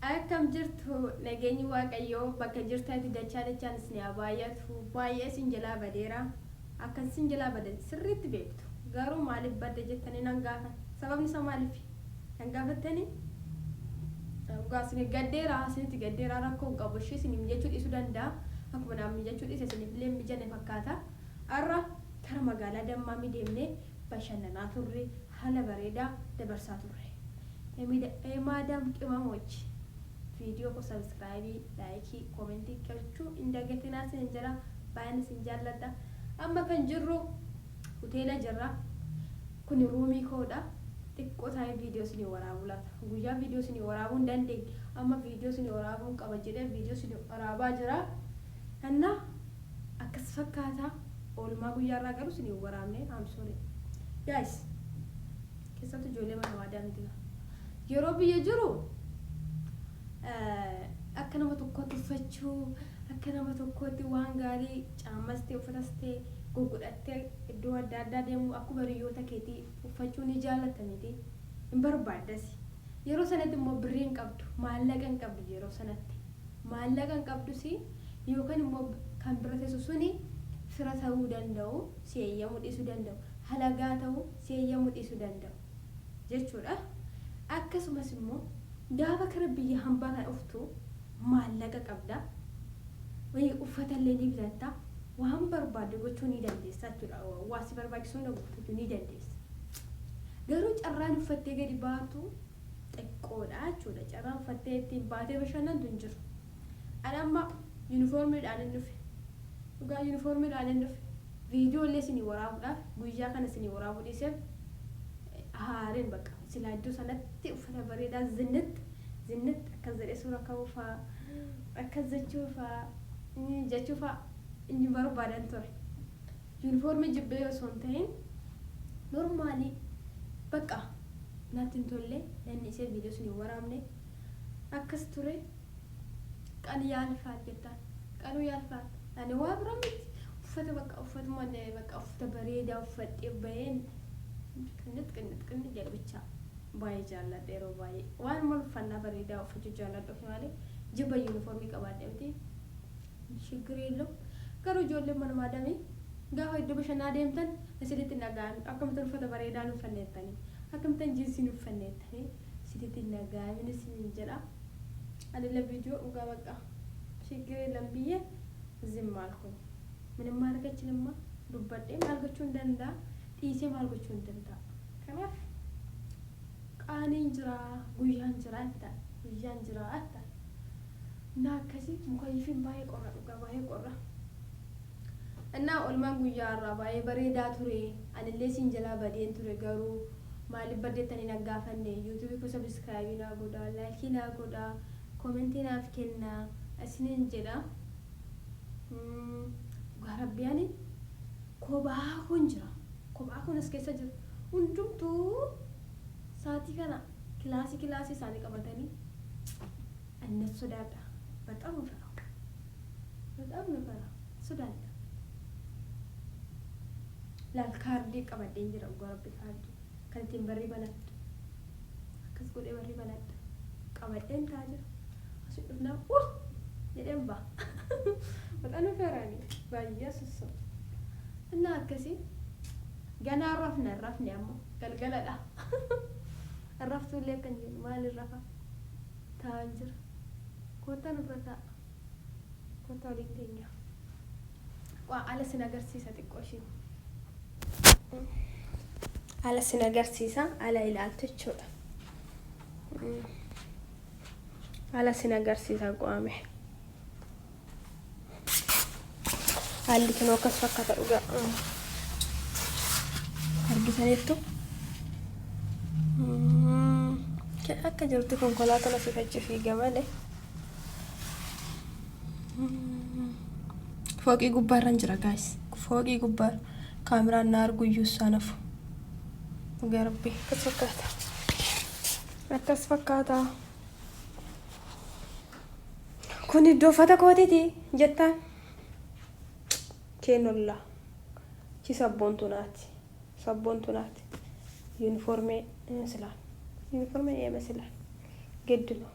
Akkam jirtu? Nageenyi Waaqayyoo bakka jirtanitti dachaa dachaan isin haa baay'atu. Baay'ee isin jalaa badeera. Akka isin jalaa bade sirriitti beektu. Garuu maaliif badde jettanii nan gaafan. Sababni isaa maaliif? Nan gaafattanii? Dhugaa isin gaddeera, isinitti gaddeera, rakkoo hin qabu. Ishee isin mijachuu dhiisuu danda'a. Akkuma naan mijachuu dhiise isiniif illee mijanne fakkaata. Har'a kara magaalaa Dammaamii deemnee bashannanaa turre. Haala bareedaa dabarsaa turre. Maadaam qimamoch viidiyoo koo sabiskiraayibii, laayikii, koomentii gochuu hin dagatinaa isinin jedha. Baay'een isin jaalladha. Amma kan jirru hoteela jirra. Kun ruumii koodha. Xiqqoo taa'ee viidiyoo isinii waraabuu laata. Guyyaa viidiyoo isinii waraabuu hin dandeenye. Amma viidiyoo isinii waraabuun qaba jedhee viidiyoo isinii waraabaa jira. Innaa akkas fakkaata. Oolmaa guyyaa irraa garuu isinii hin waraabne. I'm sorry. Guys, keessattuu ijoollee mana maadaamiiti. Yeroo biyya jiru akka nama tokkootti uffachuu, akka nama tokkootti waan gaarii caammas ta'e uffatas ta'e goggodhattee iddoo adda addaa deemuu akkuma hiriyoota keetii uffachuu ni jaallatta miti. Hin barbaaddas. Yeroo sanatti immoo birrii hin qabdu, maallaqa hin qabdu yeroo sanatti. Maallaqa hin qabdus yookaan immoo kan bira teessu suni fira ta'uu danda'u, si eeyyamuu dhiisuu danda'u. Halagaa ta'uu si eeyyamuu dhiisuu danda'u jechuudha. Akkasumas immoo gaafa kara biyya hambaa kana dhuftu maallaqa qabda. Uffata illee ni bitatta. Waan barbaadde gochuu ni dandeessa jechuudha. Waa si barbaachisu hunda guuttachuu ni dandeessa. Garuu carraan uffattee gadi baatu xiqqoodha jechuudha. Carraan uffattee ittiin baatee bashannantu hin jiru. Ani amma yuunifoormiidhaan hin dhufe. Dhugaa yuunifoormiidhaan hin dhufe. Viidiyoo illee isinii waraabuudhaaf guyyaa kana isinii waraabuu dhiiseef haareen bakka silaa iddoo sanatti uffata bareedaa zinnit zinnit akkas jedhee suura ka'uu fa'aa akkas jechuu fa'aa jechuu fa'aa inni barbaadan ture. Yuunifoormii jibbee osoo hin ta'in normaalii bakka natti hin tolle nan dhiisee viidiyoo isinii waraabne akkas ture. Qan yaalfaal jettaan. Qanuu yaalfaal. Ani waa bira miti. Uffata bakka uffatuma bakka uffata bareedaa uffadhee baheen qinnit qinnit qinnit jedhu bichaa baay'ee jaalladha yeroo baay'ee. Waanuma uffannaa bareedaa uffachuu jaalladhuuf malee jibba yuunifoormii qabaadhe miti. Shiggir yeelloo. Garuu ijoolleen mana maadamii gaafa iddoo bashannanaa deemtan isinitti hin dhaga'amin. Akkamittan uffata bareedaa hin uffanne jettanii. Akkamittan jiinsii hin uffanne jettanii isinitti hin dhaga'amin isiniin jedha. Anillee viidiyoo dhugaa bakka shiggir የለም ብዬ ዝም አልኩኝ። ምንም ማድረግ አልችልማ። Dubbadhee maal gochuu hin danda'a? Dhiisee maal gochuu hin danda'a? Kanaaf qaaniin jira, guyyaan jira jetta, guyyaan jira jetta. Na akkasii mukayyifiin baay'ee qorra, dhugaa baay'ee qorra. Innaa oolmaan guyyaa irraa baay'ee bareedaa ture. Anillee siin jalaa badeen ture garuu maaliif baddeettanii na gaafanne. Yuutuubii koo sabiskiraayibii naa godhaa, laayikii naa godhaa, koomentii naaf kennaa isiniin jedha. Dhugaa rabbii ani kophaa koon jira. Kophaa koon as keessa jira. Hundumtuu sa'aatii kana kilaasii kilaasii isaanii qabatanii ani sodaadha. በጣም ነው የምፈራው። በጣም ነው የምፈራው። Sodaadha. Laal kaardii qabadheen jira, dhugaa rabbi kaardii kan ittiin barrii banadhu. Akkas godhee barrii banadha. Qabadheen taa'aa jira. Asi dhufnaa uh jedheen ba'a. በጣም ነው የምፈራው baay'ee sossoba. Innaa akkasii ganaa rafna rafne ammoo galgaladha. Raftuullee akkan jedhu maaliin rafa taa'an jira. Kottaa nurra taa'a. Kottaa waliin teenya. Waa ala sin agarsiisa xiqqoo ishee. Ala sin agarsiisa, ala ilaaltu jechuudha. Ala sin agarsiisa qo'ame. Haalli kunoo akkas fakkaata dhugaa. Argitaniittu. Akka jirutti konkolaataan asii fi achi fiiga malee. Fooqii gubbaarran jira guys. Fooqii gubbaarra. Kaameraan na argu iyyuu isaan hafu. Dhugaa rabbii akkas fakkaata. Akkas fakkaata. Kun iddoo uffata kootiiti jettaan. Keenollaa. Chi sabboontuu naati. Sabboontuu naati. Yuunifoormee ይመስላል. Yuunifoormee ይመስላል. ግድ ነው.